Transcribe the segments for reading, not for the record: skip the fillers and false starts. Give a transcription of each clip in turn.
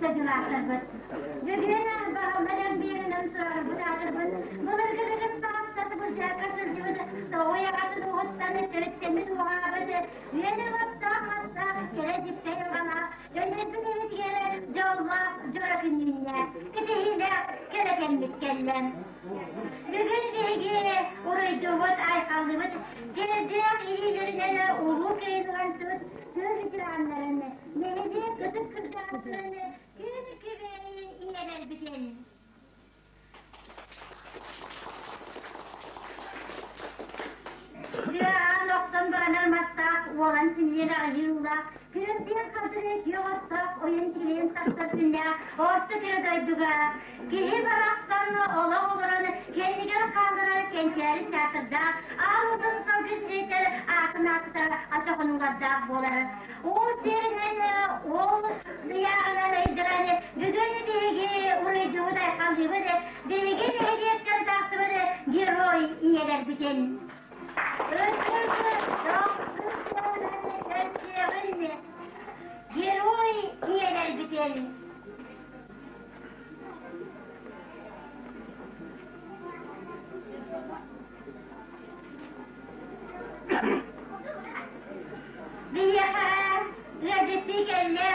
дойдулаахтарбыт. Бүгүн баһыллар эрбииринэн турарбыт аатырбыт, былыргы кытын саҕаттатыбыт сылдьыбыт, тоҕуй аҕатын уһуттан төрүттэммит уһаабыт, үөнэ оттоох мастаах кэрэ дьиктэй уҕалаах, өлөрбүт эһэтигэр дьоллоох дьоро күннүүннэ, кэтэһиилээх кэрэ кэммит кэллэ. Бүгүн биһиги уруйдуубут, айхаллыбыт, чэрдээх илиилэринэн улуу кыайын уһансыбыт тыа ветераннарын, нэһилиэк ытык кырдьаҕастарын күн күбэй ийэлэрбитин. Тыаан охсон баранар мастаах уолан синньиэн аҕыйыыллаах, күөрдиэн халтырын күөх оттоох ойон тилийэн тахсар күннээх орто кэрэ дойдуга киһи барахсан олох олорон кэннигэр хаалларар кэнчээри чаатырдаах аал уотун салгыы сирэйдэр аатын ааттар ачахонуулардаах буолар. Ол сиэринэн ол ыйааҕынан ыйдаран бүгүн биһиги уруйдуубут айхаллыыбыт биһиги нэһилиэктэн тахсыбыт герой ийэлэрбитин. Герой ийэлэрбитин. Биһиэхэ ыалдьыттыы кэллэ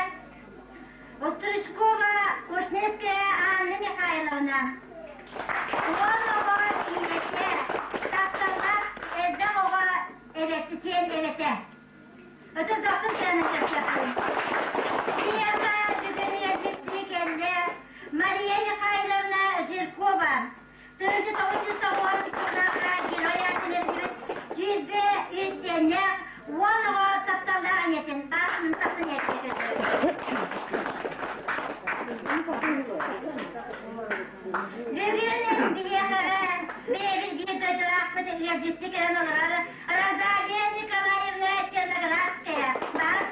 Острышкова Ушнецкая Анна Михайловна. Уол оҕо ийэтэ, тапталлаах элбэх оҕо эбэтэ, сиэн эбэтэ. Ытыс дохсун сыанын көрсөхпүн. Биһиэхэ бүгүн ыалдьыттыы кэллэ Мария Михайловна Жиркова. 1990 сыллаахха Герой аатырбыт 23 сиэннээх 10 оҕо тапталлаах ийэтин баасынын тахсан ийэтин Бүгүн биһиэхэҕэ бэйэбит биир дойдулаахпыт ыалдьытты кэлэн олорор Розалия Николаевна Черноградская баар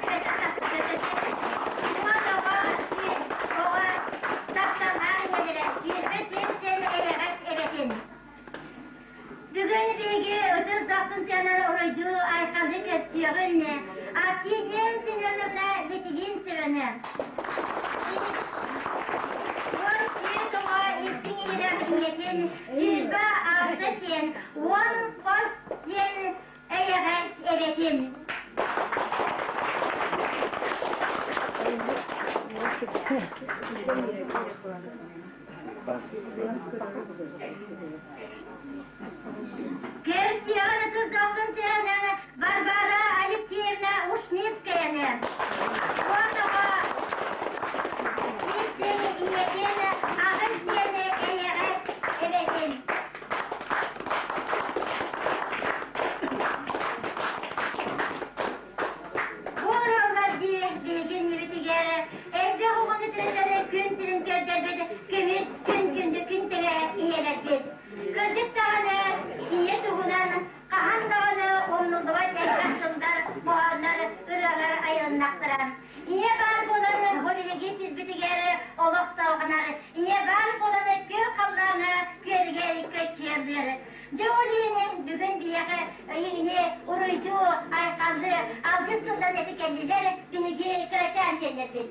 уон оҕо оҕо тапталлаах ийэлэрэ сүүрбэ син син эйэҕэс эбэтин. Бүгүн биһиги ытыс дохсун тыанан уруйдуу айхаллыы көрсүөҕүн Аксинья Семеновна Литвинцеваны. 14 оҕо истиҥ иһирэх ийэтин 26 сиэн, 10 хос сиэн эйэҕэс эбэтин. Көрсүөҕүн ытыс дохсун тыаһынан Варвара Алексеевна Ушницкаяны Уотоҕо истиҥ ийэтин аҕыс сиэни эйэҕэс эбэтин. Буолаллар дии биһиги иннибитигэр элбэх оҕону төрөтөр күн сирин көрдөрбүт көмүс күн күндү күн тэҥэ ийэлэрбит. Кырдьык даҕаны ийэ туһунан хаһан даҕаны умнуллубат элбэх тыллар, хоһооннор, ырыалар айылыннахтара. Ийэ баар буолан бу биһиги сирбитигэр олох салҕанар. Ийэ баар буолан күөх халлааҥҥа күөлүгэр көччүйэллэр. Дьэ ол иһин бүгүн биһиэхэ эйигини уруйдуу, айхаллыы, алгыс тылларын этэ кэллилэр биһиги кырачаан сиэннэрбит.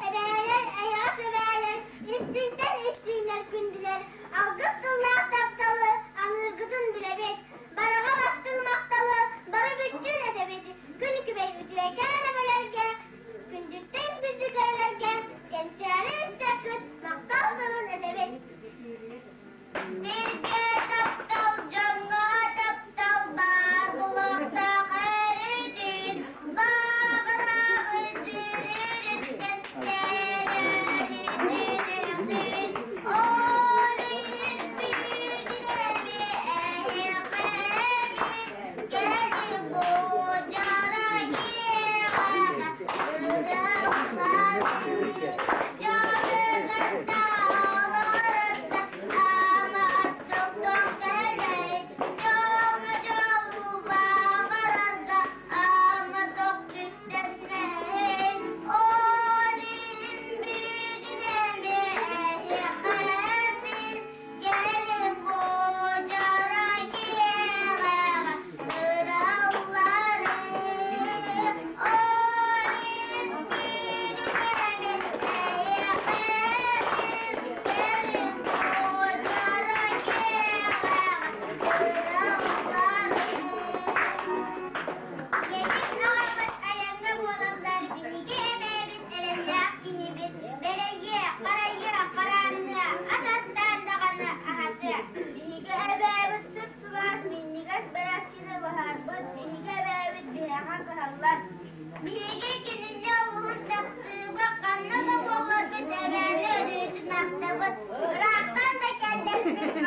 Эбээлэр, эйэҕэс эбээлэр, истиҥтэн истиҥнэр күндүлэр, алгыс тыллаах тапталы аныыргытын билэбит. Бараҕа.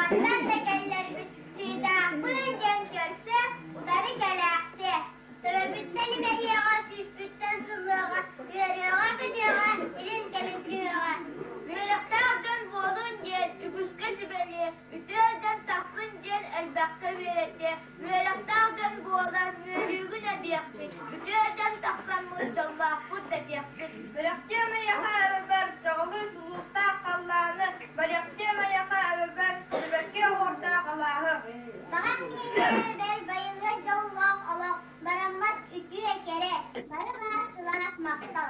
Хантан да кэллэрбит чыычаахпын диэн көрсө, утары кэлээхтиэ. Төбөбүттэн имэриэҕэ, сүүспүттэн сыллыаҕа, үөрүөҕэ-көтүөҕэ, илин-кэлин түһүөҕэ. Үөрэхтээх дьон буолун диэн үгүскэ сүбэлиэ, үтүө дьон тахсын диэн элбэххэ үөрэтиэ, үөрэхтээх дьон буолан үөрүүгүн эбиэхпит, үтүө дьон тахсаммыт дьоллоохпут дэтиэхпит. Бэлэхтиэм эйиэхэ эбэбэр чаҕылый сулустаах халлааны, бэлэхтиэм эйиэхэ эбэбэр сибэкки оһуордаах алааһы. Баҕар миэнэ эбэбэр байылыат дьоллоох олох, бараммат үтүө кэрэ, бары баар сылаас махтал.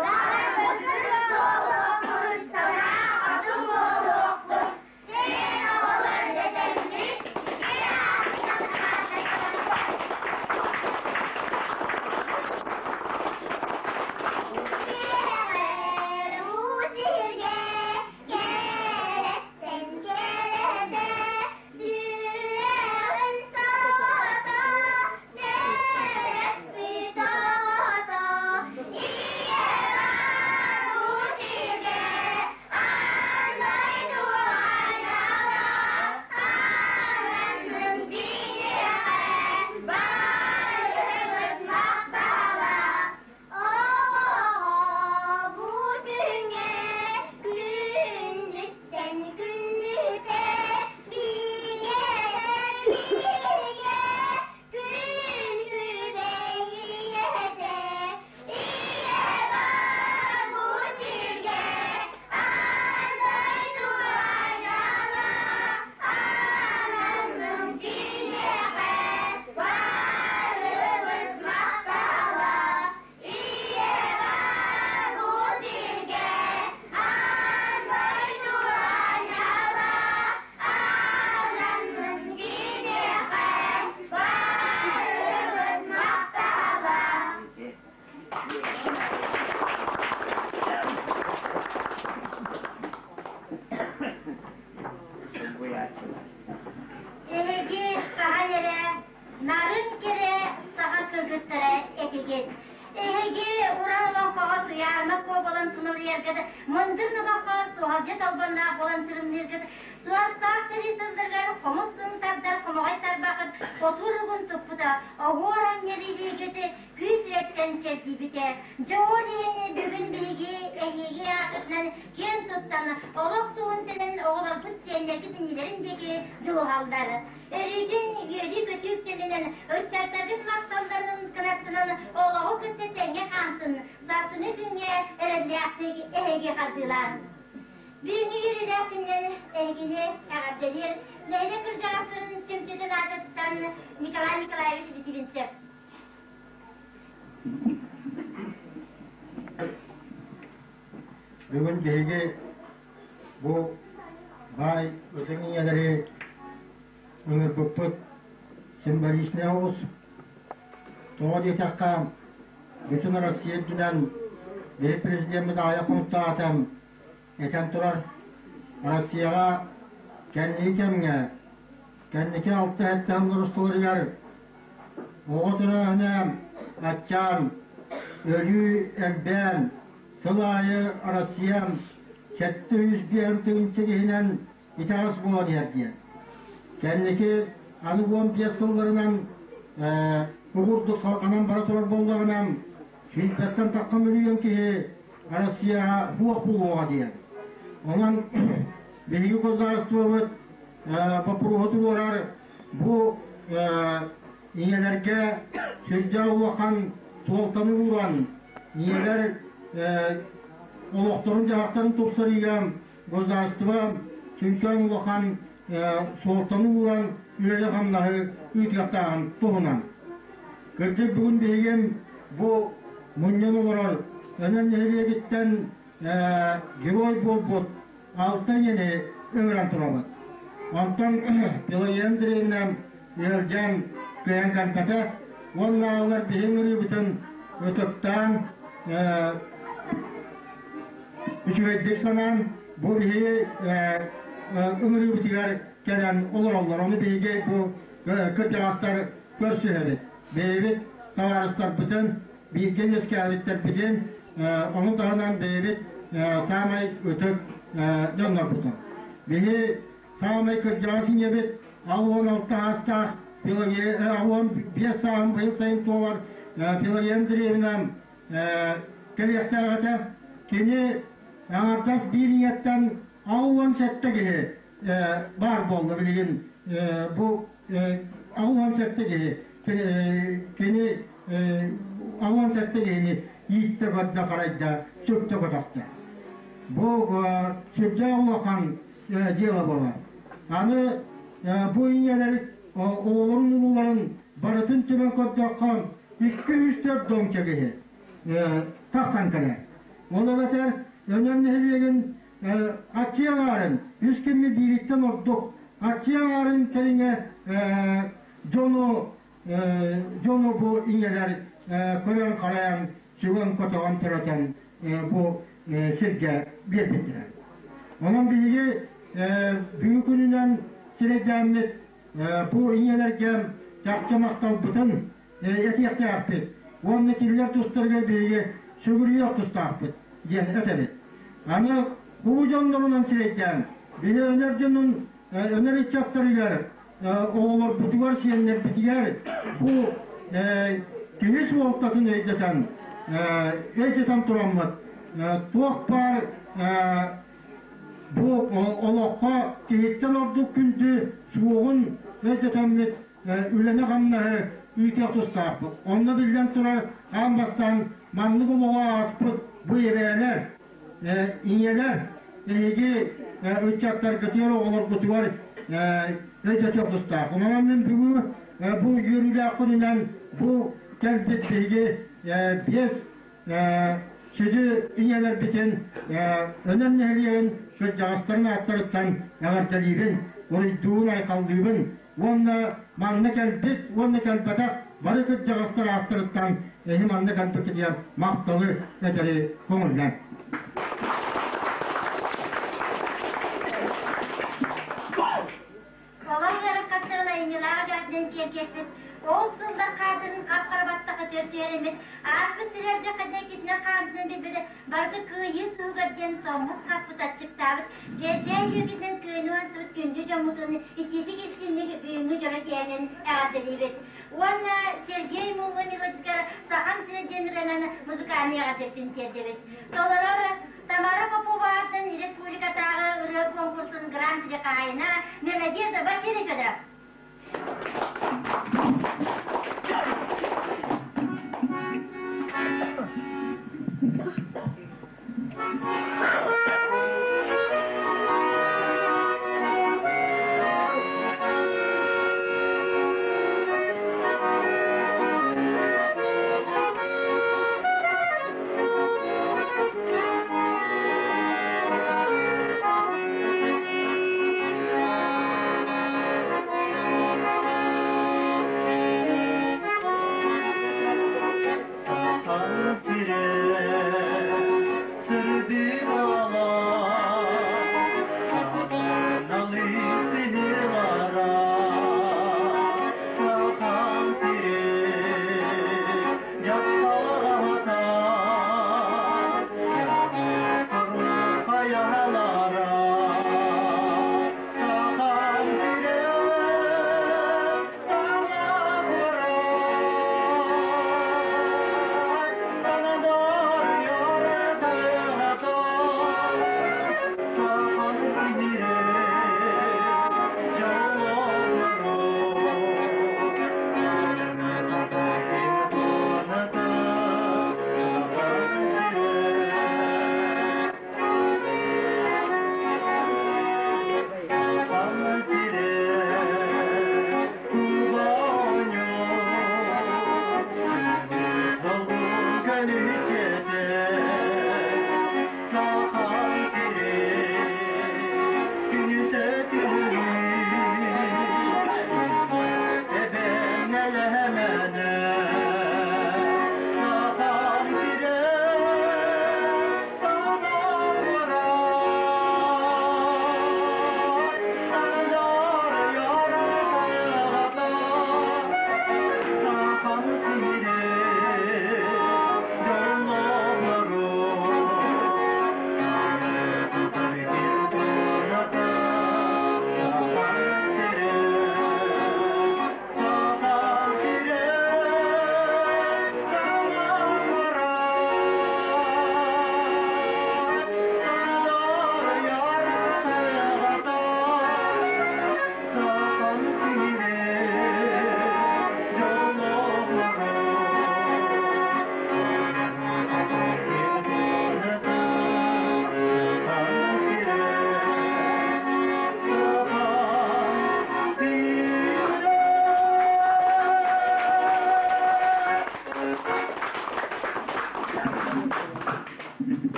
Баҕарбыккын туолуохпун, санаа хоту буолуохпун, син оҕолор дэтэммит, үтүө ааттан ааттатыахпыт. Кэрэҕэр уу сиһиргэ, кэрэттэн кэрэтэ, сүрэҕин саҕата, төрөппүт оҕото, ийэ уу сиргэ, аан дойду ардаҕа, ананнын киниэхэ, барыбыт махтала. Оҕо бу күҥҥэ күндүттэн күндүтэ биһиги биһигэ күн күбэй ийэтэ ийэ бар бу сиргэ аан дойду айдала ананнын киниэхэ барыбыт махтала. Ийэ бу сиргэ аан дойду аанньала ананнын киниэхэ барыбыт махтала. Эһиги хаһан эрэ нарын кэрэ саха кыргыттара этигит. Эһиги уран олоҥхоҕо Туйаарма Куо буолан туналыйаргыт, мындыр набахха суһалдьыт албаннаах буолан тырымныыргыт, суостаах сэрии сылларыгар хомус сун тардар хомоҕой тарбахыт хотуур угун туппута, оһуор анньар күүс үлэттэн чэрдийбитэ. Дьэ ол иһин бүгүн биһиги эһиги ааккытынан киэн туттан, олох суһун тэлэн оҕолорбут сиэннэргит иннилэрин диэки дьулуһаллар. Өрүүтүн үөрүү-көтүү үктэлинэн, ыччаттаргыт махталларын кынаттынан олоҕу кытта тэҥҥэ хаамсын, сарсыҥҥы күҥҥэ эрэллээхтик эһиги хардыылаан. Бүгүҥҥү үөрүүлээх күнүнэн эһигини эҕэрдэлиир нэһилиэк кырдьаҕастарын түмсүүтүн аатыттан Николай Николаевич Литвинцев. Бүгүн биһиги бу баай ытык ийэлэри ыҥырбыппыт символичнай оҕус. Тоҕо диэтэххэ, бүтүн Россия үрдүнэн биһи президеммит аҕыйах хонуктаатам этэн турар Россияҕа кэнники кэмҥэ кэнники алта-сэттэ сыллар усталарыгар оҕо төрөөһүнэ аччаан, өлүү элбээн, сыл аайы Россия 705 тыһыынча киһинэн итэҕэс буолан иһэр диэн. Кэнники аны 15 сылларынан бу курдук салҕанан бара турар буоллаҕына, сүүрбэттэн тахса мөлүйүөн киһи Россияҕа суох буолуоҕа диэн. Онон биһиги государствобыт боппуруоһу туруорар бу ийэлэргэ сүрдээх улахан суолтаны ууран, ийэлэр олохторун-дьаһахтарын тупсарыыга государство сүҥкэн улахан суолтаны ууран үлэни-хамнаһы ыытыахтааҕын туһунан. Кырдьык бүгүн биһиги бу мунньан олорор Өнөн нэһилиэгиттэн герой буолбут алта ийэни ыҥыран турабыт. Онтон Пелагея Андреевна ыалдьан кыайан кэлбэтэ уонна олор биһи ыҥырыыбытын ытыктаан үчүгэйдик санаан бу биһиги ыҥырыыбытыгар кэлэн олороллор. Ону биһиги бу кырдьаҕастар көрсүһэбит. Бэйэбит табаарыстарбытын, бииргэ үөскээбиттэрбитин, ону таһынан бэйэбит саамай ытык дьоннорбутун. Биһи Саамай кырдьаҕас ийэбит 66 саастаах 65 сааһын быйыл сайын туолар Пелагея Андреевна кэлиэхтээх этэ. Кини аҥардас биир ийэттэн 67 киһи баар буолла билигин бу 67 киһи кини 67 киһини ииттэ көрдө харайда сүктэ көтөхтө. Бу сүрдээх улахан дьыала буолар. Аны бу ийэлэр оҕолорун улууларын барытын түмэн көрдөххө, 2-3 донча киһи тахсан кэлэр. Ол эбэтэр Өнөр нэһилиэгин аччыы аҥаарын, үс кэмҥэ биириттэн ордук аччыы аҥаарын кэриҥэ дьону дьону бу ийэлэр көрөн-харайан, сүгэн-көтөҕөн төрөтөн бу сиргэ биэрбиттэрэ. Онон биһиги бүгүн күнүнэн сирэйдээммит бу ийэлэргэ чахчы махталбытын этиэхтээхпит уонна кинилэр тустарыгар биһиги сүгүрүйүөх тустаахпыт диэн этэбит. Аны куу дьоннорунан сирэйдээн биһи өнөр дьонун өнөр ыччаттарыгар оҕолорбутугар, сиэннэрбитигэр бу киһи суолтатын өйдөтөн өйдөтөн тураммыт туох баар бу олоххо киһиттэн ордук күндү суоҕун өйдөтөммүт үлэни-хамнаһы ыытыах тустаахпыт. Онно биллэн турар, аан бастаан маннык олоҕу ааспыт бу эбээлэр, ийэлэр эһиги ыччаттаргытыгар, оҕолоргутугар өйдөтүөх тустаах. Онон мин бүгүн бу үөрүүлээх күнүнэн бу кэлбит биһиги биэс сүдү ийэлэрбитин Өнөн нэһилиэгин кырдьаҕастарын ааттарыттан эҕэрдэлиибин, уруйдуубун-айхаллыыбын уонна манна кэлбит уонна кэлбэтэх бары кырдьаҕастар ааттарыттан эһи манна кэлбиккитигэр махталы этэри көҥүллээн. Олор ыарахаттарын айымньылаах дьаһтынан киэргэппит, ол сыллар хаатырын хап-хара баттаха төрдүөрэммит, ааспыт сирэр дьахата иккитинэн хаамтынан билбитэ барыта кыайыы туһугар диэн тоҥмут-хаппыт аччыктаабыт, дьэрдээх үөкүтүнэн кыайыны уһансыбыт күндү дьоммутун итиитик истинник бүгүҥҥү дьоро киэһэнэн эҕэрдэлиибит. Уонна Сергей Мулла мелодикар «Сахам сирэ» диэн ырыанан музыкальнай эҕэрдэтин тиэрдэбит. Толорор Тамара Попова аатынан республикатааҕы ырыа конкурсун гран-при хаһаайына мелодист Василий Федоров.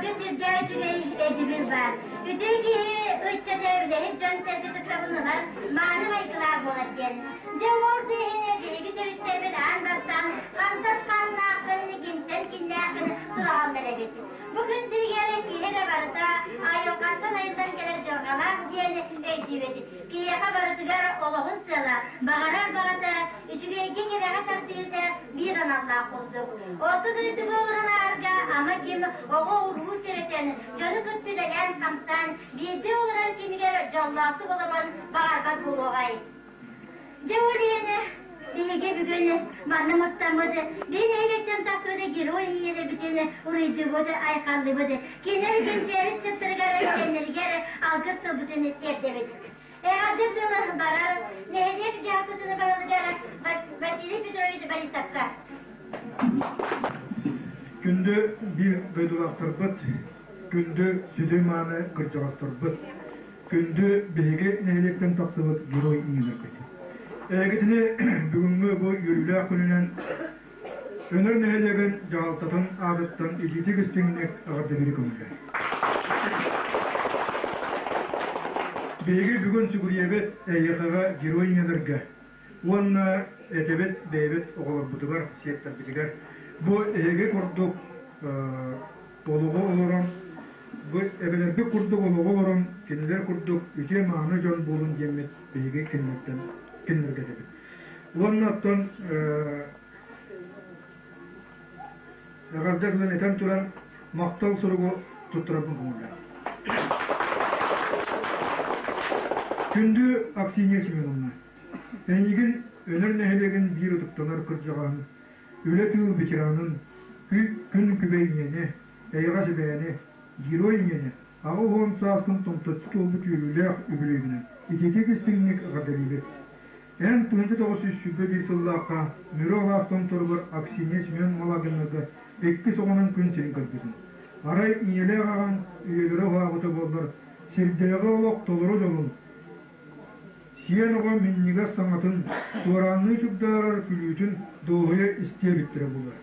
Сахаларга сүрдээх үчүгэй өйдөбүл баар. Үтүө киһи ыччата үлэһит дьон-сэргэ тутабын ылар мааны майгылаах буолар диэн. Дьэ ол да иһин биһиги төрүттэрбит аан бастаан хантан хааннааххын, кимтэн киннээххин сураһаллар эбит. Бу күн сиригэр киһи эрэ барыта айылҕаттан айыллан кэлэр дьылҕалаах диэн өйдүүбүт. Киһиэхэ барытыгар олоҕун сыала, баҕарар баҕата, үчүгэйгэ кэрэҕэ тардыыта биир аналлаах курдук. Орто дойдуга олорон аарга ама ким оҕо-уруу төрөтөн, дьону кытта үлэлээн-хамсаан, биирдэ олорор кэмигэр дьоллоохтук олорон баҕарбат буолуоҕай. Дьэ ол иһин биһиги бүгүн манна мустаммыт, биир нэһилиэктэн тахсыбыт герой ийэлэрбитин уруйдуубут, айхаллыыбыт. Кинилэр кэнчээри ыччаттарыгар, сиэннэригэр алгыс тылбытын тиэрдэбит. Эҕэрдэ тыл барар нэһилиэк дьаһалтатын барылыгар Василий Петрович Борисовка. Күндү биир дойдулаахтарбыт, күндү сүдү-мааны кырдьаҕастарбыт, күндү биһиги нэһилиэктэн тахсыбыт герой ийэлэрбит. Эһигитини бүгүҥҥү бу үөрүүлээх күнүнэн Өнөр нэһилиэгин дьаһалтатын аатыттан илиитик истиҥник эҕэрдэлиири көҥүллэр. Биһиги бүгүн сүгүрүйэбит эйиэхэҕэ герой ийэлэргэ уонна этэбит бэйэбит оҕолорбутугар, сиэттэрбитигэр бу эһиги курдук олоҕу олорон, бу эбэлэрбит курдук олоҕу олорон, кинилэр курдук үтүө-мааны дьон буолун диэммит биһиги кинилэртэн кинилэргэ этэбит. Уонна оттон эҕэрдэ тылын этэн туран махтал суругу туттарарбын көҥүллээх. Күндү Аксинья Семеновна, эйигин Өнөр нэһилиэгин биир ытыктанар кырдьаҕаһын, үлэ тыыл ветеранын, күн күбэй ийэни, эйэҕэс эбээни, герой ийэни 80 сааскын томточчу туолбут үөрүүлээх үбүлүөйгүнэн итиитик истиҥник эҕэрдэлиибит. Эн 1921 сыллаахха Мүрү алаас томторугар Аксинья Семен Малагиннарга иккис оҕонон күн сирин көрбүтүн. Арай ийэлээх аҕаҥ үйэлэрэ уһаабыта буоллар, сирдээҕи олох толору дьолун, сиэн оҕо минньигэс саҥатын, туораанныы чугдаарар күлүүтүн дуоһуйа истиэ эбиттэрэ буолар.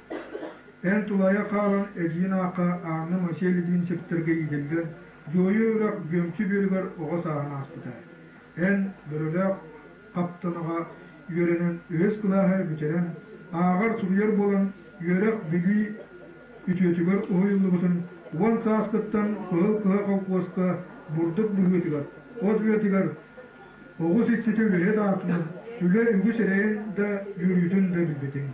Эн тулаайах хаалан эдьиийин аахха Анна Моисеевна сиртэргэ иитиллэн, Дьуойу үрэх бүөмчү бүөлүгэр оҕо сааһын ааспыта. Эн бөрөлөөх хаптанаҕа үөрэнэн үһүс кылааһы бүтэрэн, ааҕар-суруйар буолан үөрэх-билии үтүөтүгэр уһуйуллубутун 10 сааскыттан Кыһыл кыһа холкуоска бурдук быһыытыгар, от үлэтигэр оҕус иччитэ үлэһит аатынан үлэ үгүс эрэйин да үөрүүтүн да билбитиҥ.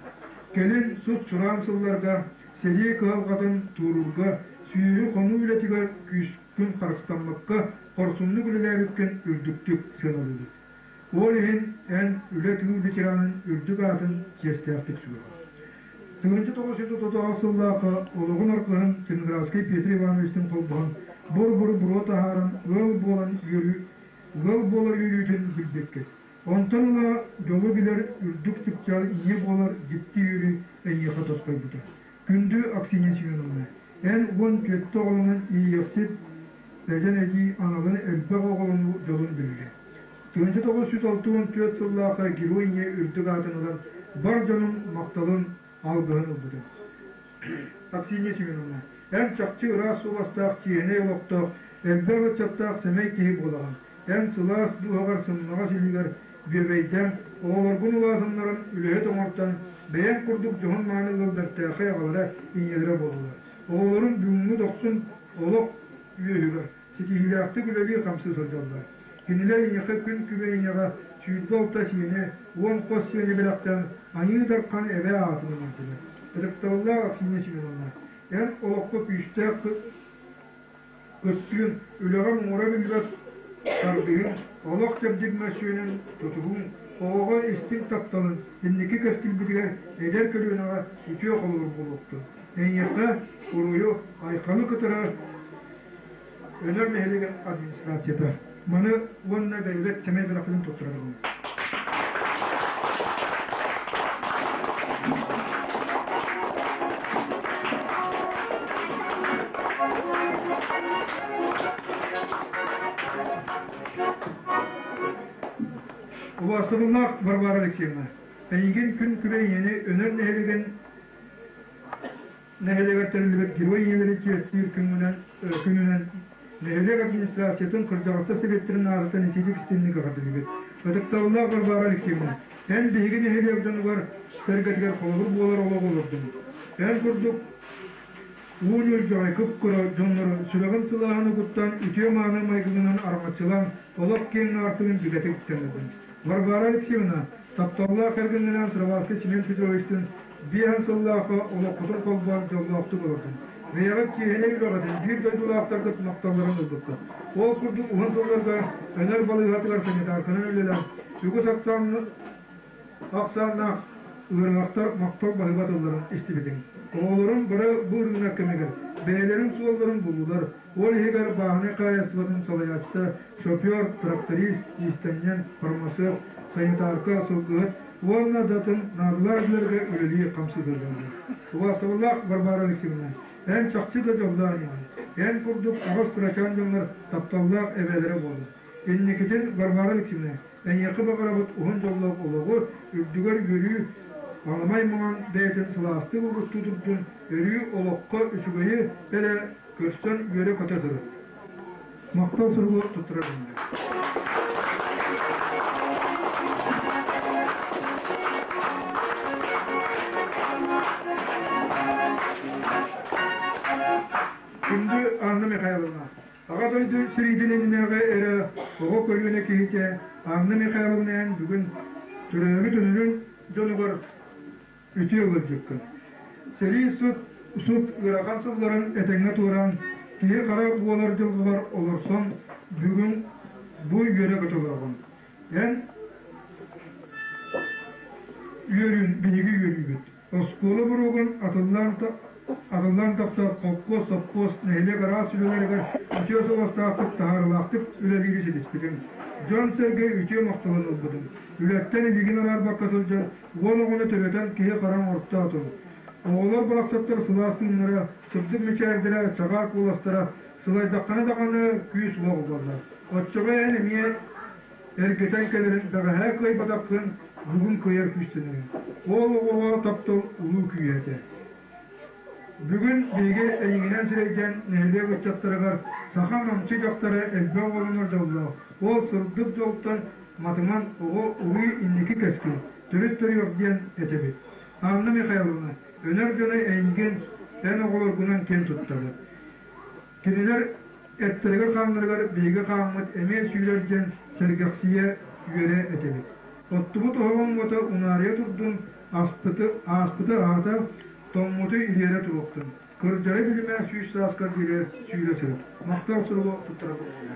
Кэлин сут-сураан сылларга сэрии кыһалҕатын туоруурга сүөһү хонуу үлэтигэр күүскүн харыстаммакка хорсуннук үлэлээбиккин үрдүктүк сыаналыыбыт. Ол иһин эн үлэ тыыл ветеранын үрдүк аатын чиэстээхтик сүгэҕин. 1939 сыллаахха олоҕун аргыһын Чинградскай Петр Ивановичтыын холбоһон бур-бур буруо таһааран ыал буолан үөрүү ыал буолар үөрүүтүн билбиккит. Онтон ыла дьолу билэр үрдүк чыпчаал ийэ буолар дьикти үөрүү эйиэхэ тосхойбута. Күндү Аксинья Семеновна, эн 14 оҕолонон иэйиэхсит эдьэн эдьиий аналын элбэх оҕолонуу дьолун биллэ. 1964 сыллаахха Герой Ийэ үрдүк аатын ылан бар дьонун махталын, алгыһын ылбыта. Аксинья Семеновна, эн чахчы ыраас суобастаах, чиэһинэй олохтоох, элбэх ыччаттаах сэмэй киһи буолаҕын. Эн сылаас дууһаҕар сымнаҕас илиигэр бүөбэйдээн, оҕолоргун улаатыннаран, үлэһит оҥортон, бэйэҥ курдук дьоһун-мааны ыал бэртээхэй аҕалара, ийэлэрэ буоллулар. Оҕолорун бүгүҥҥү дохсун олох үөһүгэр ситиһиилээхтик үлэлии-хамсыы сылдьаллар. Кинилэр эйиэхэ күн күбэй ийэҕэ 26 сиэни, 10 хос сиэни бэлэхтээн Айыы Дархан эбээ аатын ылардылар. Ытыктабыллаах Аксинья Семеновна, эн олоххо күүстээх Кыттыын, үлэҕэ муҥура биллибэт тардыһыҥ, олох чэбдик мөссүөнүн тутуһуҥ, оҕоҕо истиҥ тапталын инники кэскилбитигэр эдэр көлүөнэҕэ үтүө холобур буолуохтун. Эйиэхэ уруйу, айхалы кытары Өнөр нэһилиэгин администрацията маны уонна бэйэбит сэмэй бэлэхпитин туттарабын. Убаастабыллаах Варвара Алексеевна, эйигин күн күбэй ийэни Өнөр нэһилиэгин нэһилиэгэр тэриллибит Герой ийэлэри чиэстиир күнүнэн нэһилиэк администрациятын кырдьаҕастар сэбиэттэрин аатыттан итиитик истиҥник эҕэрдэлиибит. Ытыктабыллаах Варвара Алексеевна, эн биһиги нэһилиэк дьонугар сэргэтигэр холобур буолар олоҕу олордуҥ. Эн курдук уу ньулдьаҕай кып-кыра дьоннору сүрэҕин сылааһын угуттаан үтүө-мааны майгыгынан араҥаччылаан олох киэҥ аартыгын бигэтик үктэннэрдиҥ. Варвара Алексеевна, тапталлаах кэргэнинээн Сыроватский Семен Петровичтыын биэһэн сыллаахха олоххутун холбоон дьоллоохтук олордуҥ. Бэйэҕит чиэһинэй үлэҕитин биир дойдулаахтаргыт махталларын ылбыккыт. Ол курдук уһун сылларга Өнөр балыыһатыгар санитарканан үлэлээн, үгүс ахсааннаах ыарыһахтар махтал баһыыба тылларын истибитиҥ. Оҕолорум бары бу ырыынак кэмигэр бэйэлэрин суолларын буллулар, ол иһигэр бааһынай хаһаайыстыбатын салайааччыта, шофер, тракторист, иистэнньэҥ, фармацевт, санитарка, сылгыһыт уонна да атын наадалаах үлэлэргэ үлэлии-хамсыы сылдьаллар. Убаастабыллаах Варвара Алексеевна, эн чахчы да дьоллоох ийэҕин. Эн курдук аҕыс кырачаан дьоннор тапталлаах эбээлэрэ буоллун. Инникитин Варвара Алексеевна, Эйиэхэ баҕарабыт уһун дьоллоох олоҕу, үрдүгэр үөрүү, аламай маҥан бэйэтин сылаастык угуттуу турдун, өрүү олоххо үчүгэйи эрэ көрсөн үөрэ-көтө сырыт. Махтал суругу туттарар күннэр. Күндү Анна Михайловна, Аҕа дойду сэриитин иннинээҕи эрэ оҕо көлүөнэ киһитэ Анна Михайловна эн бүгүн төрөөбүт үнүрүн дьонугар үтүө ыалдьыккын. Сэрии сут, сут ыарахан сылларын этэҥҥэ туораан, киһи-хара буолар дьылҕалар олорсон бүгүн бу үөрэ-көтө олороҕун. Эн үөрүүн биһиги үөрүүбүт. Оскуола боруогун атыллаан тахсар холкуос, сопхуос, нэһилиэк араас үлэлэригэр үтүө суобастаахтык, таһаарыылаахтык үлэлиири ситиспитим. Дьон-сэргэ үтүө махталын ылбытым. Үлэттэн илиигин араарбакка сылдьан, уон оҕону төрөтөн киһи хараҥ ортоотум. Оҕолор барахсаттар сылаас тыыннара, сырдык мичээрдэрэ, чаҕаа куоластара сылайдаххына даҕаны күүс-уох булаллар. Оччоҕо эн эмиэ Эргитэн кэлэрин бэҕэһээ кыайбатаххын бүгүн кыайар күүстэнэриҥ. Ол оҕоҕо таптал улуу күүһэ этэ. Бүгүн биһиги эйигинэн сирэйдээн нэһилиэк ыччаттарыгар саха намчы дьахтара элбэх оҕолонор дьоллоох, ол сырдык дьолтон матыман оҕо уруй инники кэскил, төрүт төрүөх диэн этэбит. Анна Михайловна, өнөр дьоно эйигин эн оҕолоргунан киэн туттабыт. Кинилэр эттэригэр-хааннарыгар биһиги хааммыт эмиэ сүүрэр диэн сэргэхсийэ үөрэ этибит. Оттубут оһоҕун уота унаарыйа турдун, аспыты, ааспыты аһата, тоҥмуту ириэрэ туруохтун. Кырдьары билимэ сүүс сааскар диэри сүүрэ сырыт. Махтал суругу туттара буолла.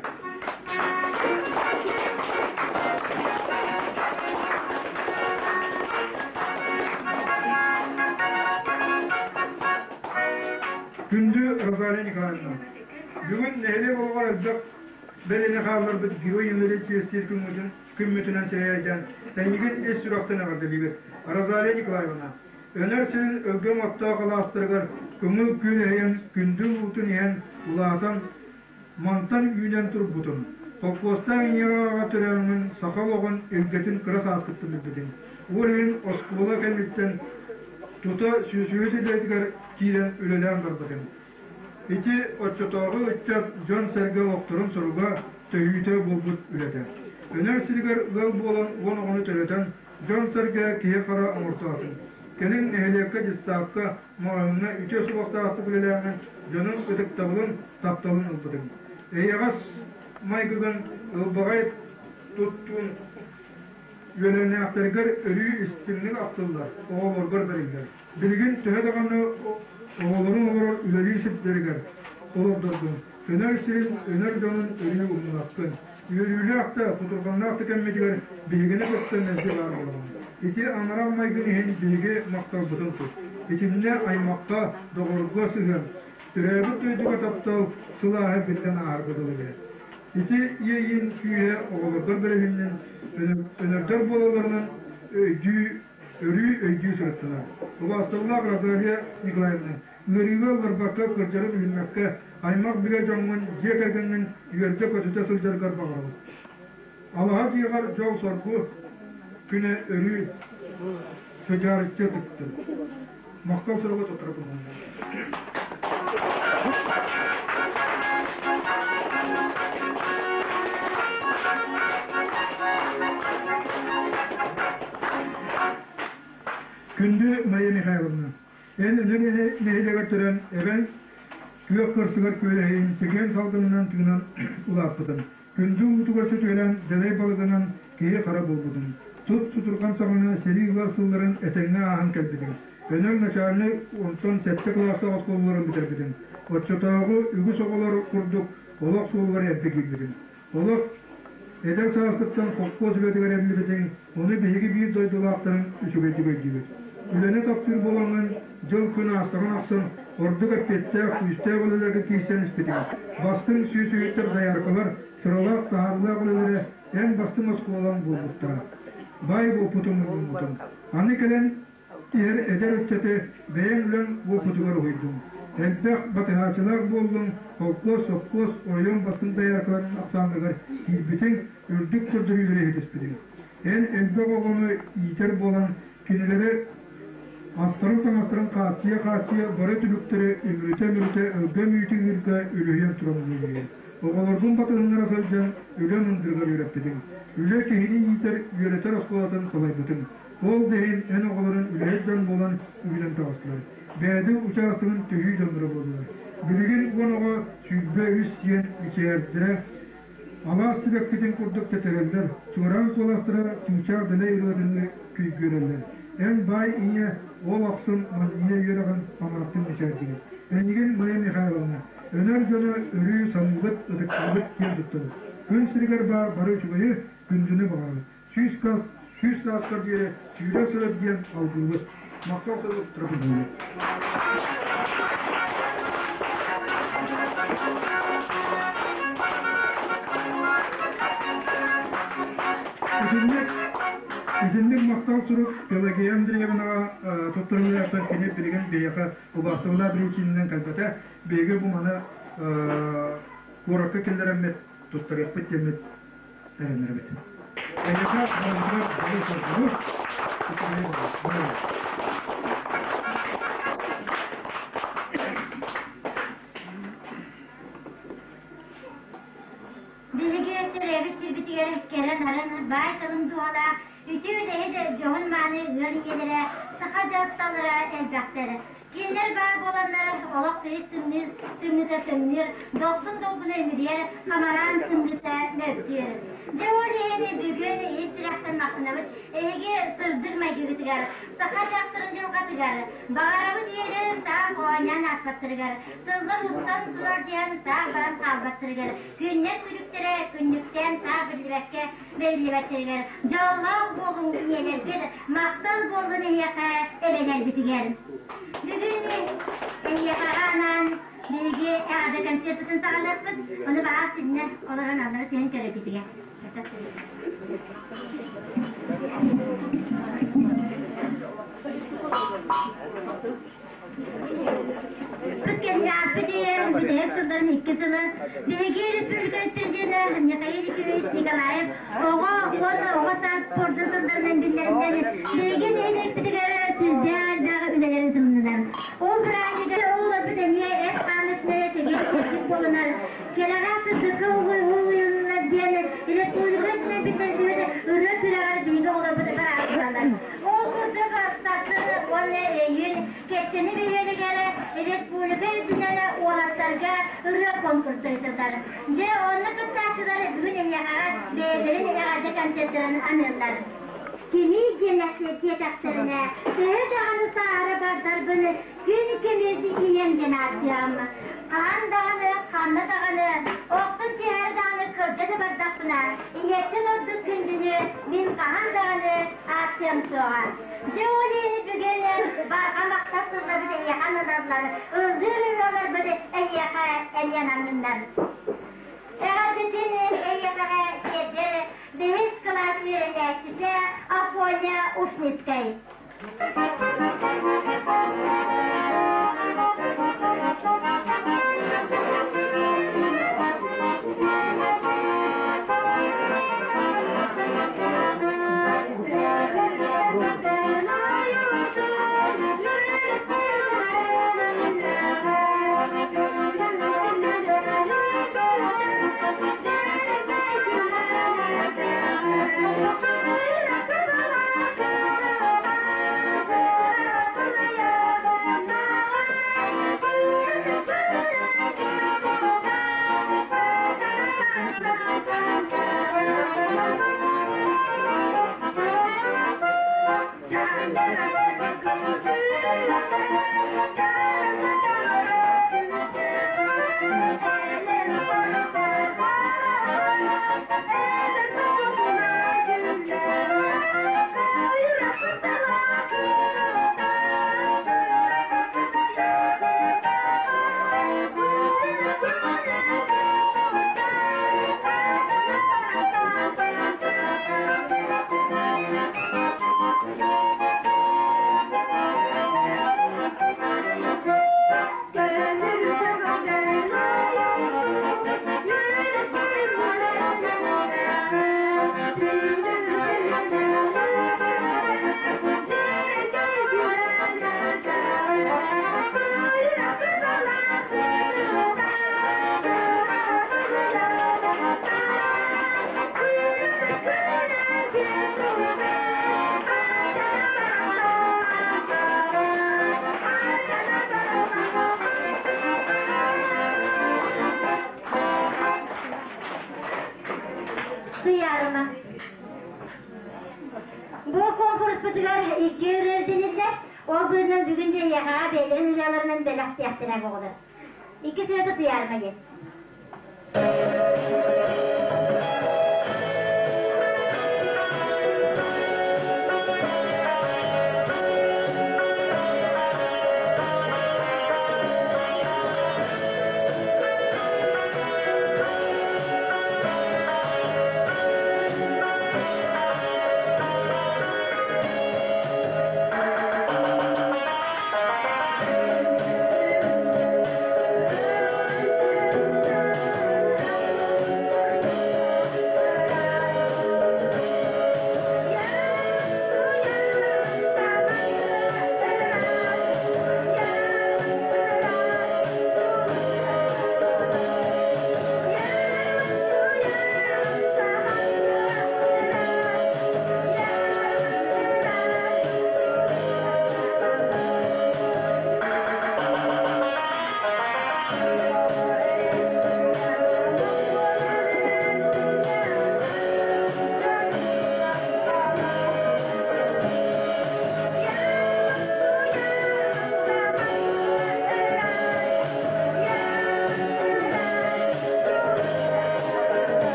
Күндү Розалия Николаевна, бүгүн нэһилиэк олоҕор элбэх бэлиэни хаалларбыт Герой Юнарий чиэстиир күммүтүнэн сэһэргээн, эйигин ис сүрэхтэн эҕэрдэлиибит. Розалия Николаевна, Өнөр сирин өлгөм оттоох алаастарыгар көҥүл күн эһэйэн күндү уутун иһэн улаатан, мантан үүнэн турбутун, холкуостаах ийэҕэ төрөөҥҥүн саха олоҕун илгэтин кыра сааскыттан билбитиҥ. Ол иһин оскуола кэнниттэн тута сүөсүһүт идэтигэр киирэн үлэлээн барбытым. Ити оччотооҕу ыччат дьон-сэргэ олохторун соруга, төһүүтэ буолбут үлэтэ. Өнөр сиригэр ыал буолан уон оҕону төрөтөн, дьон-сэргэ киһи-хара оҥортоотум. Кэлин нэһилиэккэ дьыссаакка, маҕаһыыҥҥа үтүө суобастаахтык үлэлээҥҥин дьонун ытыктабылын, тапталын ылбытым. Эйэҕэс майгыгын ылбаҕай туттуун үөлээннээхтэргэр өрүү истиҥник ахтыллар, оҕолоргор бэриллэр. Билигин төһө даҕаны оҕолорун олорор үлэлиир сирдэригэр олордоргун, өнөр сирин, өнөр дьонун өрүү умнубаккын. Үөрүүлээх да, кутурҕаннаах да кэммитигэр биһигини кытта мэлдьи баар буолаҕын. Ити амарах майгын иһин биһиги махталбытын тут. Итиннэ аймахха, доҕорго сыһыан, төрөөбүт дойдуга таптал сылааһа биллэн ааһарга дылы эбээт. Ити иэйиин күүһэ оҕолоргор бэриһиннин, өнөрдөр буолалларынан өйдүү өрүү өйдүү сырыттылар. Убаастабыллаах Розалия Николаевна, ыарыыга ылларбакка, кырдьары билиммэккэ, аймах-билэ дьоҥҥун, дьиэ кэргэҥҥин үөрдэ-көтүтэ сылдьаргар баҕарабын. Алаһа дьиэҕэр дьол-соргу күнэ өрүү сыдьаарыччы тыктын. Махтал суруга туттара турбунна. Күндү Мария Михайловна, эн Өнөр нэһилиэгэр төрөн эбэҥ күөх кырсыгар күөлэһийин чэгиэн салгынынан тыынан улааппытын. Күндү уутугар сөтүөлээн дэлэй балыгынан киһи-хара буолбутун. Тут сутурҕан саҕана сэрии ыар сылларын этэҥҥэ ааһан кэлбитиҥ. Өнөр начальнай онтон сэттэ кылаастаах оскуолаларын бүтэрбитиҥ. Оччотооҕу үгүс оҕолор курдук олох суолугар эрдэ киирбитиҥ. Олох эдэр сааскыттан холкуос үлэтигэр эриллибитиҥ, ону биһиги биир дойдулаахтарыҥ үчүгэйдик өйдүүбүт. Үлэни таптыыр буолаҥҥын, дьыл-күн аастаҕын ахсын ордук эппиэттээх, күүстээх үлэлэргэ киирсэн испитиҥ. Бастыҥ сүүс үһүттэр дояркалар сыралаах, таһаарыылаах үлэлэрэ эн бастыҥ оскуолаҥ буолбуттара. Баай буолбутуҥ мунньуммутуҥ. Аны кэлэн Иһэр эдэр ыччаты бэйэҥ үлэҥ уопутугар уһуйдуҥ. Элбэх батыһааччылаах буоллуҥ, холкуос, сопхуос, оройуон бастыҥ дояркаларын ахсааныгар киирбитиҥ, үрдүк көрдөрүүлэри иһитиспитиҥ. Эн элбэх оҕону иитэр буолан, кинилэри астарын-таҥастарын хааччыйа-хааччыйа бары түбүктэри үмүрүтэ-үмүрүтэ өлгөм үүтү ыырга үлүһүйэн туран үлэлиигин. Оҕолоргун батыһыннара сылдьан үлэ мындырыгар үөрэппитиҥ. Үлэ киһини иитэр, үөрэтэр оскуолатын салайбытыҥ. Ол да иһин эн оҕолорун үлэһит дьон буолан үүнэн таҕыстылар. Бээди учаастагын төһүү дьонноро буоллулар. Билигин уон оҕо 23 сиэн мичээрдэрэ алаас сибэккитин курдук тэтэрэллэр, чуораан куоластара чыычаах дэлэй ырыатыныы күйгүөрэллэр. Эн баай ийэ ол ахсын манньыйа үөрэҕин амарахтын мичээрдигин. Эйигин Майя Михайловна, Өнөр дьоно өрүү саныыбыт, ытыктыыбыт, киэн туттабыт. Күн сиригэр баар бары үчүгэйи, күндүнү баҕарабыт. 100 сааскар диэри сүүрэ сырыт диэн алгыыбыт. Махтал сырыт Трофимовна. Итинник, итинник махтал сурук Пелагея Андреевнаҕа туттарыллыахтан кини билигин биһиэхэ убаастабылаах биричиининэн кэлбэтэ. Биһиги бу маны куоракка киллэрэммит туттарыахпыт диэммит эрэнэбит. Эйиэхэ барытыгар бары соргуну, үчүгэйи баҕарабын. Биһиги төрөөбүт сирбитигэр кэрэ-нарын, баай-талым дууһалаах, үтүө үлэһит, дьоһун-мааны ыал ийэлэрэ, саха дьахталлара элбэхтэр. Кинилэр баар буоланнар олох тыйыс тымныы тымныыта сымныыр, дохсун долгуна үмүрүйэр, хамараан тымныыта мөлтүүр. Дьэ ол иһин бүгүн ис сүрэхтэн махтанабыт эһиги сырдык майгыгытыгар, саха дьахтарын дьылҕатыгар, баҕарабыт ийэлэрин таах оонньоон ааспаттарыгар, сыллар устан турар дьиһэн таах баран хаалбаттарыгар, күннэр күлүктэрэ күннүктээн таах биллибэккэ бэриллибэттэригэр дьоллоох буолуҥ ийэлэрбит, махтал буоллун эһиэхэ эбэлэрбитигэр. Бүгүн эһиэхэҕэ анаан биһиги эҕэрдэ концерпытын саҕалыахпыт, ону баҕар синнэ олорон аллара түһэн көрөргүтүгэр. Ааспыт бүтэһик сылларын икки сылы биһиги республика президенэ Михаил Ефимович Николаев оҕо уонна оҕо саас спордун сылларынан биллэринэн биһиги нэһилиэкпитигэр сүрдээх элбэх үлэлэр ыытылыннылар. Ол бырааһынньыгар оҕолорбут эмиэ эт-хаан өттүнэн чэгиэн-чэбдик буоланнар, кэрэҕэ сырдыкка уһуйуллар диэн республика өттүнэн биллэриллибит ырыа күрэҕэр биһиги оҕолорбут бараахтаналлар. Ол курдук сарсын уонна өйүүн Кэптэни бөһүөлэгэр республика үрдүнэн уолаттарга ырыа конкурса ыытыллар. Дьэ, онно кыттааччылар бүгүн эһиэхэҕэ бэйэлэрин эҕэрдэ концертарын аныыллар. Кими диэн диэтэхтэринэ, төһө даҕаны сааһыра бардарбын күн көмүс ийэм диэн ааттыаҕым. Хаһан даҕаны, ханна даҕаны, охтон түһээри даҕаны кырдьа да бардахпына, ийэттэн ордук күндүнү мин хаһан даҕаны ааттыам суоҕа. Дьэ ол иһин бүгүн барҕа махтал тылларбыт эһиэхэ аналлар, ыллыыр ырыаларбыт эһиэхэ эмиэ ананныннар. Эҕэрдэтин эйиэхэҕэ тиэрдэр бэһис кылаас үөрэнээччитэ Афоня Ушницкай. Туйаарыма. Бу конкурспутугар икки ырыа Ол быынан бүгүн дьэ эйиэхэҕэ бэйэлэрин ырыаларынан бэлэхтиэхтэрэ оҕолор. Икки сырата туйаарыма диэн.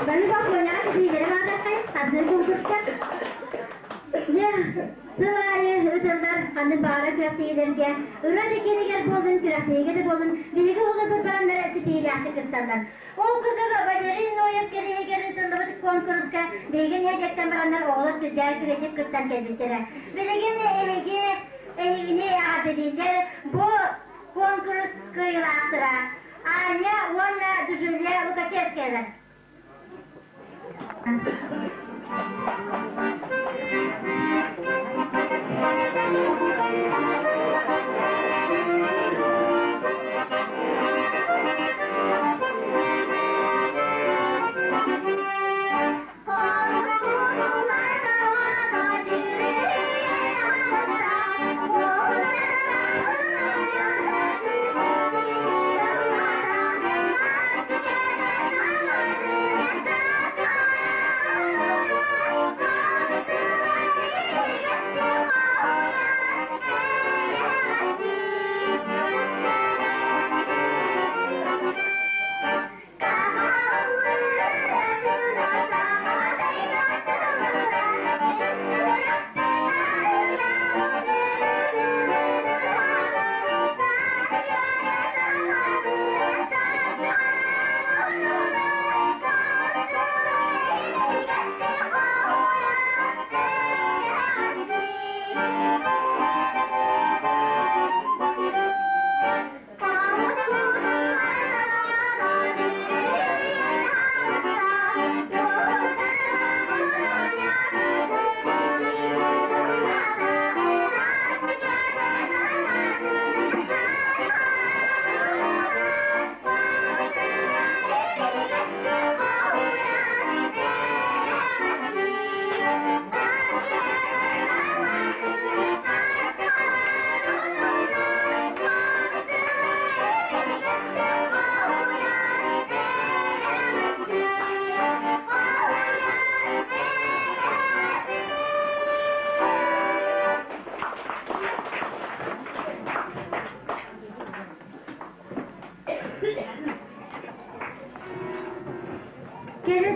Бары бокуонньаҕа ситиилэри баҕараххай, ханнык курдукка. Дьэ, сыл аайы ытыллар ханнык баҕарар күрэхтэһиилэргэ, ырыа да киэнигэр буоллун, күрэхтэһиигэ да буоллун, биһиги оҕолорбут бараннара ситиһиилээхтик кытталлар. Ол курдук Валерий Ноев кэриэһигэр ыытыллыбыт куонкуруска биһиги нэһилиэктэн бараннар оҕолор сүрдээх үчүгэйдик кыттан кэлбиттэрэ. Билигин эһиги эһигини эҕэрдэлииллэр бу куонкурус кыайыылаахтара Аня уонна Джулия Лукачевскиялар.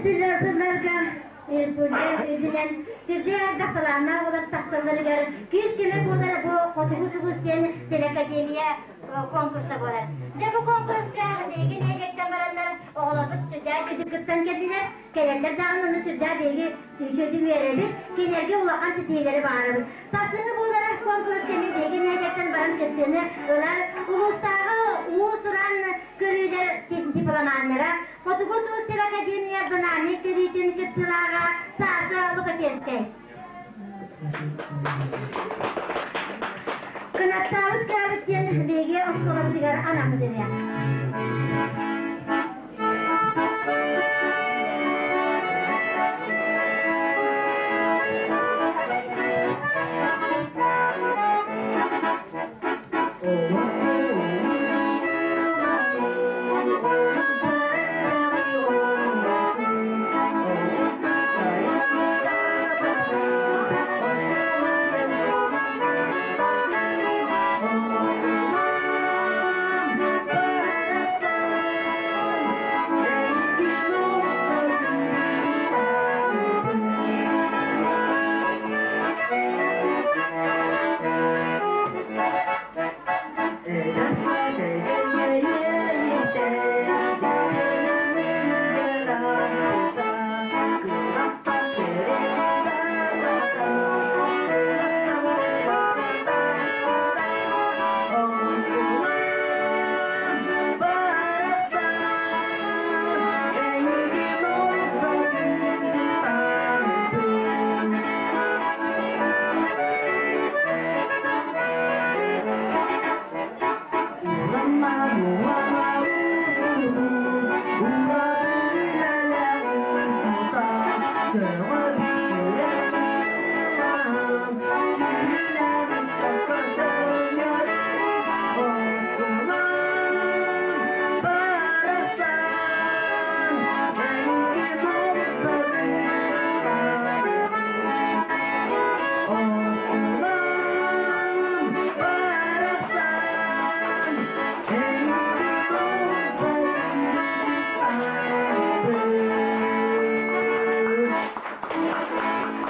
сылларга республика үрдүнэн сүрдээх элбэх талааннаах оҕолор тахсалларыгар күүс-көмө буолар бу Хотугу сулус диэн телеакадемия конкурса буолар. Дьэ бу конкурска биһиги нэһилиэктэн бараннар оҕолорбут сүрдээх үчүгэй кыттан кэллилэр. Кэлэллэр даҕаны ону сүрдээх биһиги үчүгэйдик үөрэбит, кинилэргэ улахан ситиһиилэри баҕарабыт. Сарсыҥҥы буолар конкурс эмиэ биһиги нэһилиэктэн баран кыттыыны ылар улуустааҕы уус-уран көрүүлэр дипломаннара Хотугу сулус академия зональнай көрүүтүн кыттыылааҕа Саша Лукачевскай. Кынаттаабыт кыабыт диэн биһиги оскуолабытыгар анаммыт ырыа.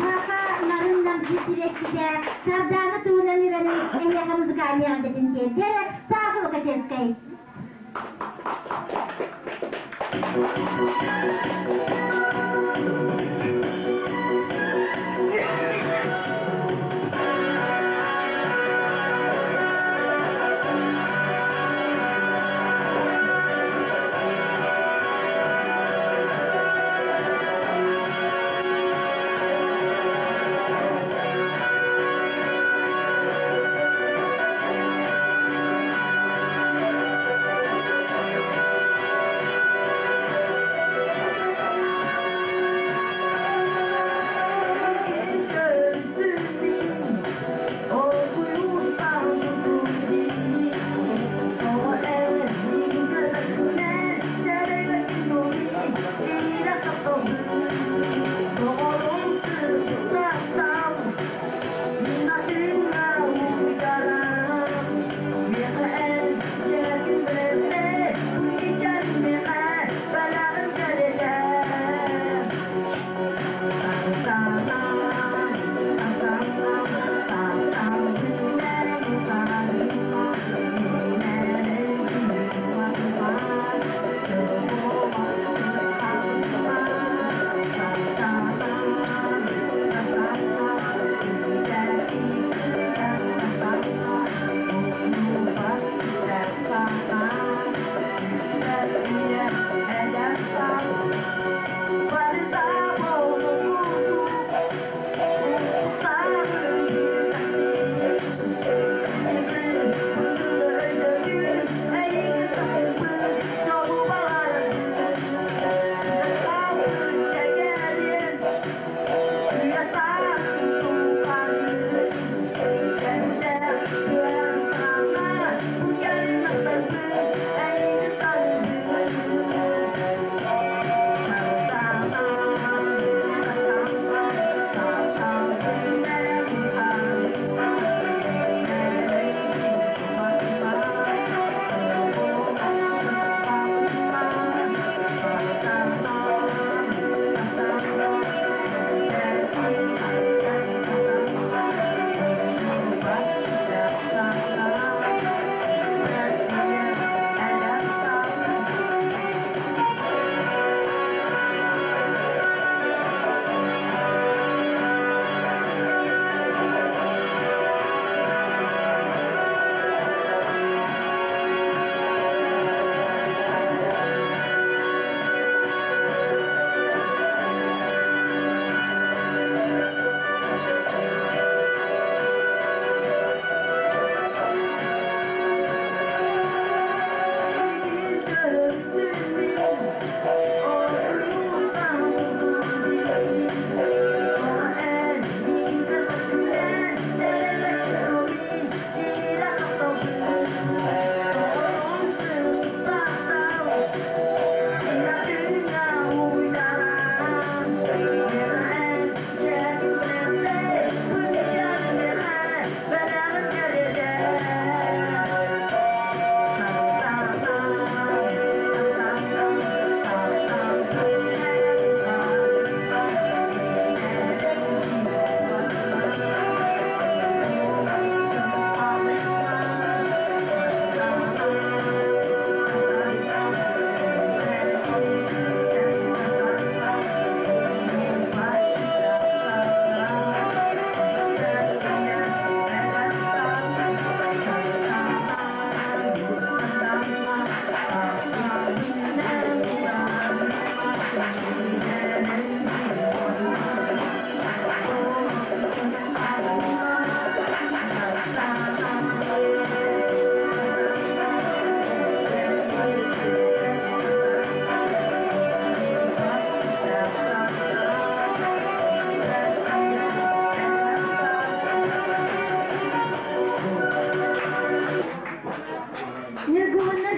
Саха нарын сибэккитэ Сардаана туһунан ырыаны эһиэхэ музыкальный эҕэрдэтин тиэрдэр Саша Лукачевскай.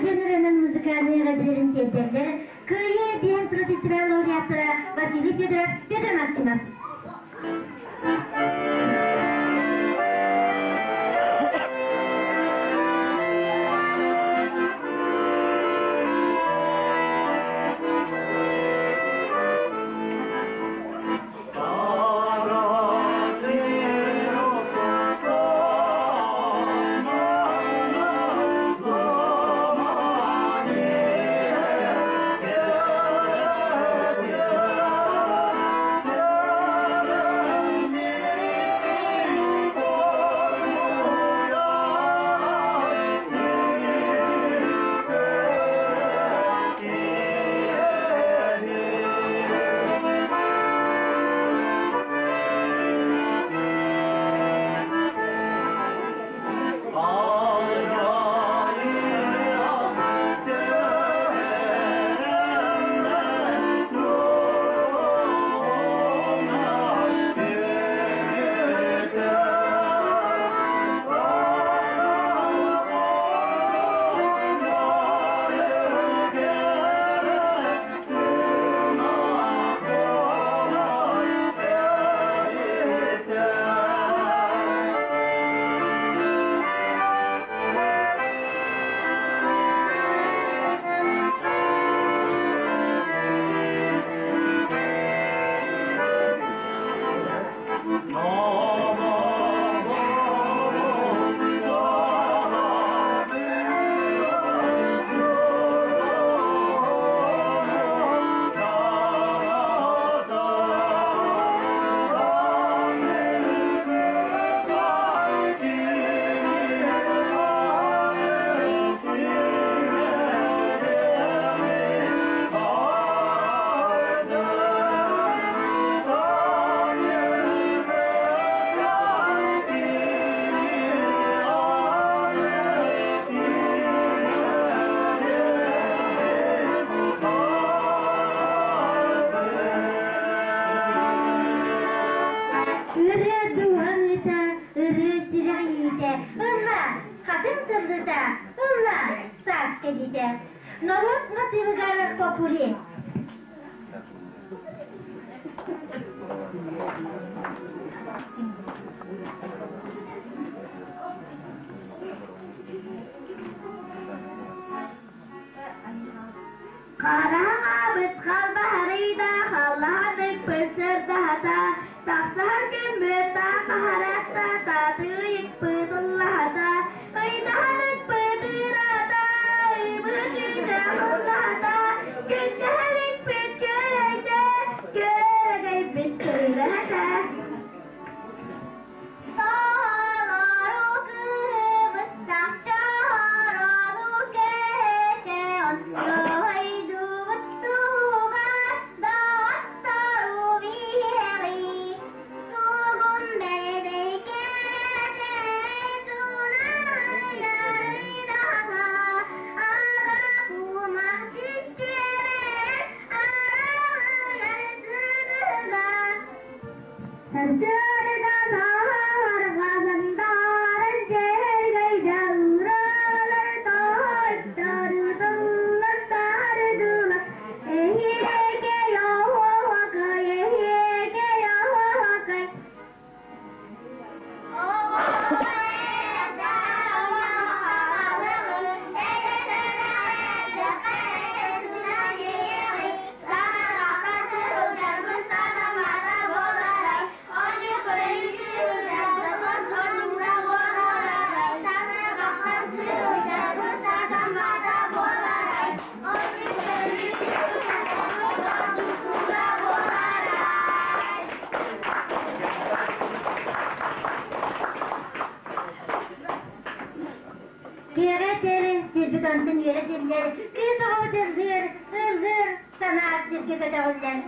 диэн ырыанан музыкальнай эҕэрдэлэрин тиэрдэллэр Кыайыы диэн сыла фестиваль лауреаттара Василий Федоров, Петр Максимов. Ырыа дууһаныыта, ырыа сүрэҕиитэ, ылла, хатыҥ тыллыта, ылла, саас кэлиитэ. Норуот мотивыгар попури. Хараҥабыт халбаһарыйда, халлаһарбыт сырдаһата, тахсаһар күммүт таахаһарахта, таатыйыкпыт ыллаһата, ыйдаһарыкпыт ыыраата, ыйбыт чыычаах ыллаһата, күннэһэрикпит күөрэйдэ, күөрэгэйбит көрүлэһэтэ. Тоһолору кыһыбыстах чоһорону кэһэтэ, дойдубут туһугар доҕоттору биһиэҕи. Тугун бэрэдэй кэрэтэ, тунаайарыйдаҕа, ага кумах систиэмэ, аралыйар сырдыга. Киэрэтэр, сирбит онтун үөрэтиллэр, кыыс оҕобут ыллыыр, ыллыыр, санаа сиргэ көтөҕүллэр.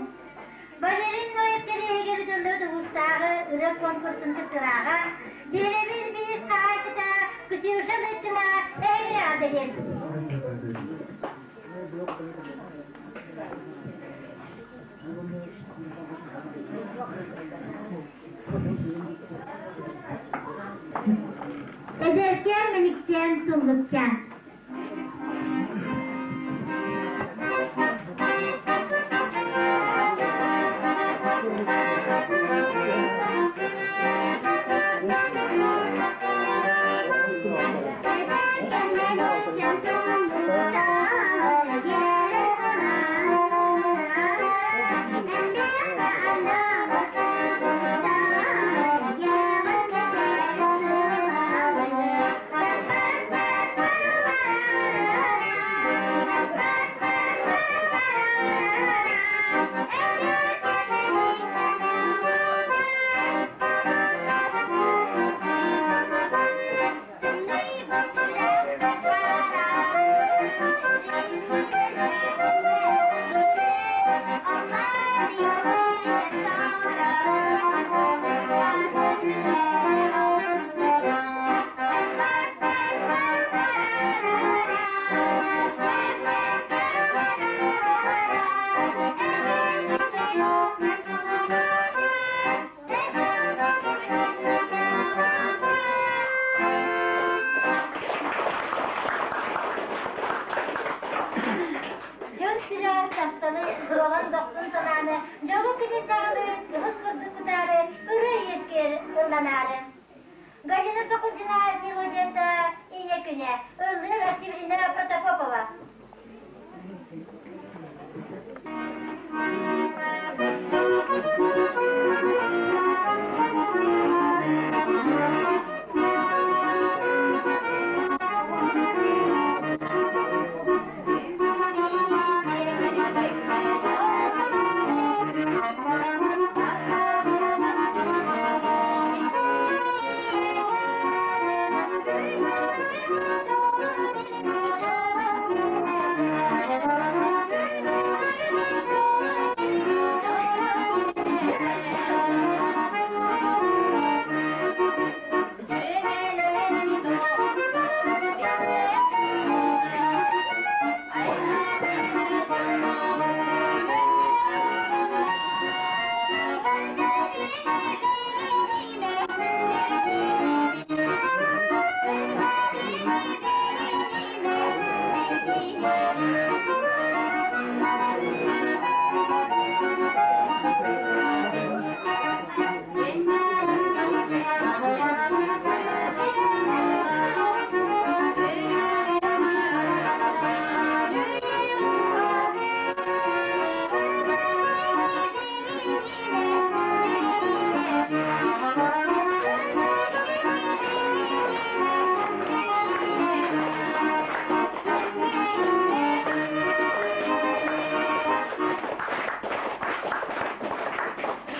Валерий Ноев кэриэһигэр ыытыллыбыт улуустааҕы ырыа конкурсун кыттыылааҕа, биэрэбил биир хаһаайката Ксюша Лыткина эһигини эҕэрдэлиир. Эдэркээн мэникчээн туллукчаан. Дьон сүрэҕэр тапталы, дуолан дохсун санааны, дьолу күнү чаҕылы, кыбыс курдук кутаары, ырыа үөскүөр ылланаары. Галина Шахурдина мелодията Ийэ күнэ, ыллыыр Октябрина Протопопова.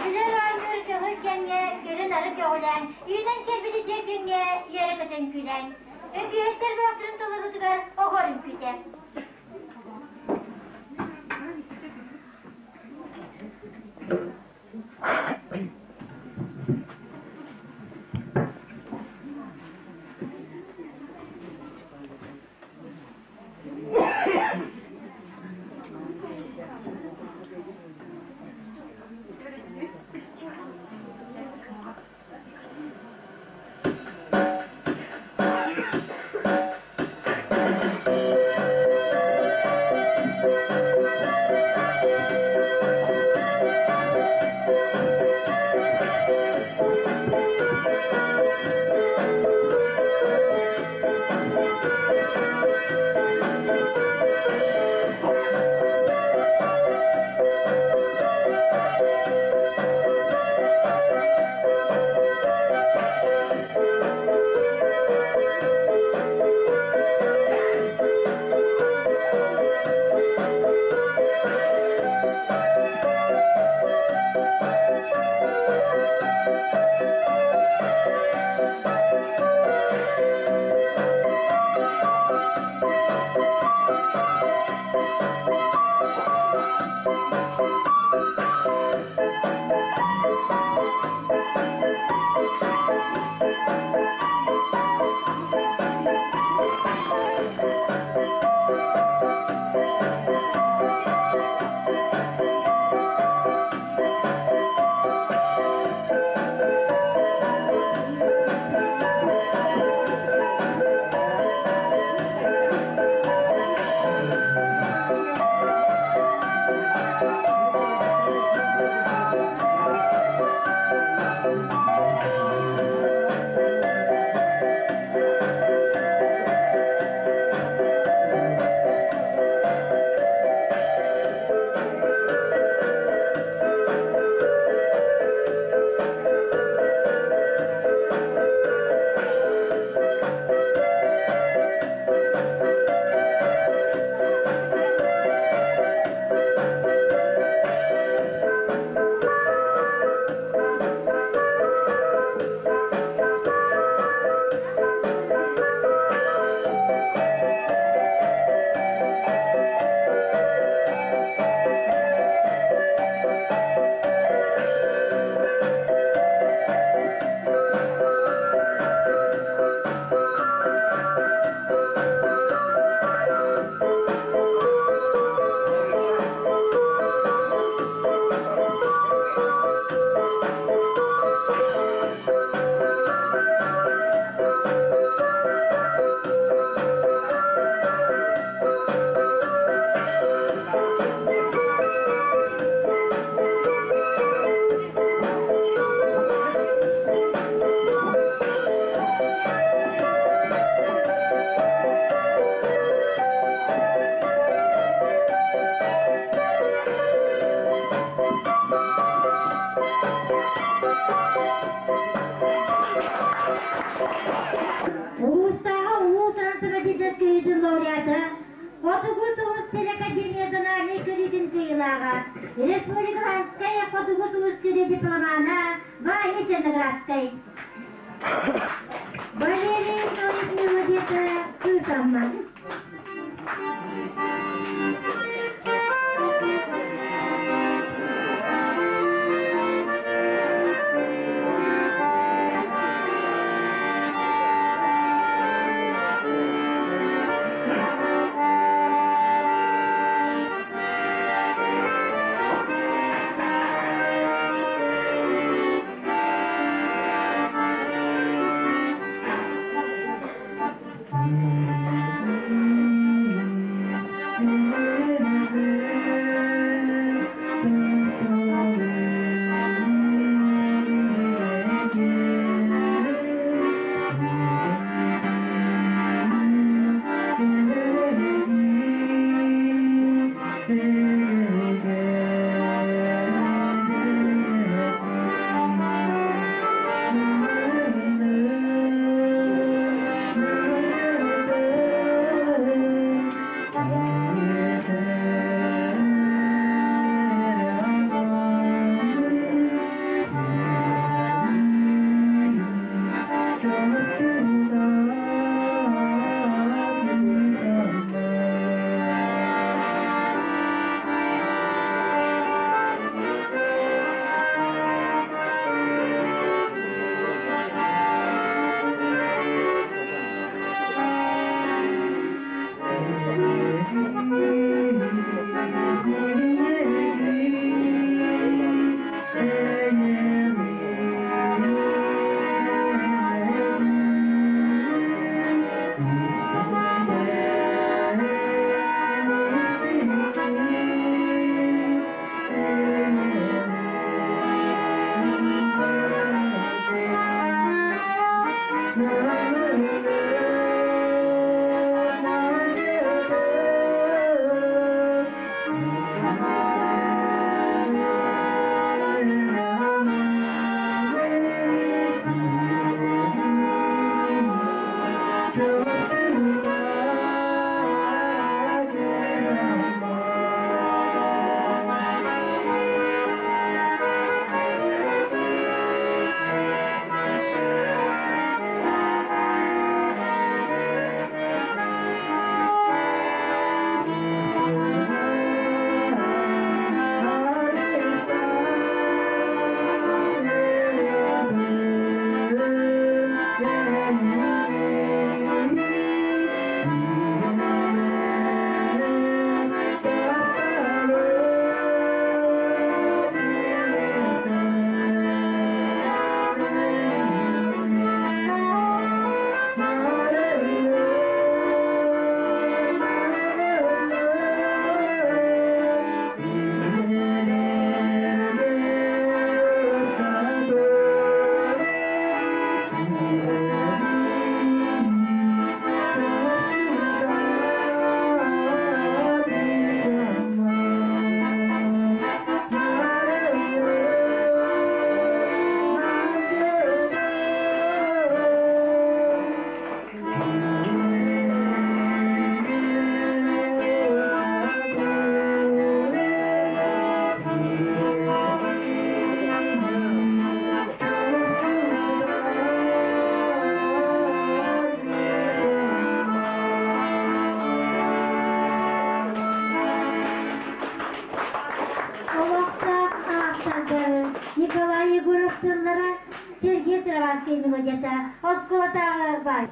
Билэр оонньуур көҥүл кэмҥэ көрү-нары көҕүлээн, үүнэн кэлбит үтүө күҥҥэ үөрэ көтөн күлэн, Үҥкүүһүттэр бөлөхтөрүн толоруутугар оһуор үҥкүүтэ. кыттыылааҕа, Республиканскай Хотугу сулус сири дипломана Ваня Черноградскай. Валерий Антонович мелодията Кыыс Амма. Олохтоох ааптардары Николай Егоров тыллара, Сергей Сыроватский мелодията, оскуолатааҕы баай.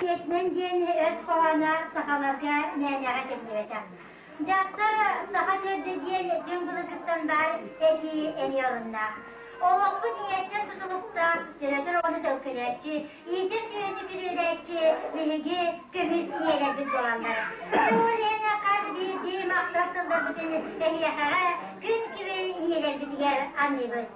ийэтинэн диэн өс хоһооно сахаларга мээнэҕэ этиллибэтэх. Дьахтар саха төрдө диэн түҥ былыргыттан баар этии эмиэ оруннаах. Олохпут ийэттэн тутулуктаах, төрөтөр оҕону төлкөлөөччү, иитэр сүөһүнү күрүөлээччи биһиги көмүс ийэлэрбит буолаллар. Ол иһин хас биирдии махтал тылларбытын эһиэхэҕэ күн күбэй ийэлэрбитигэр аныыбыт.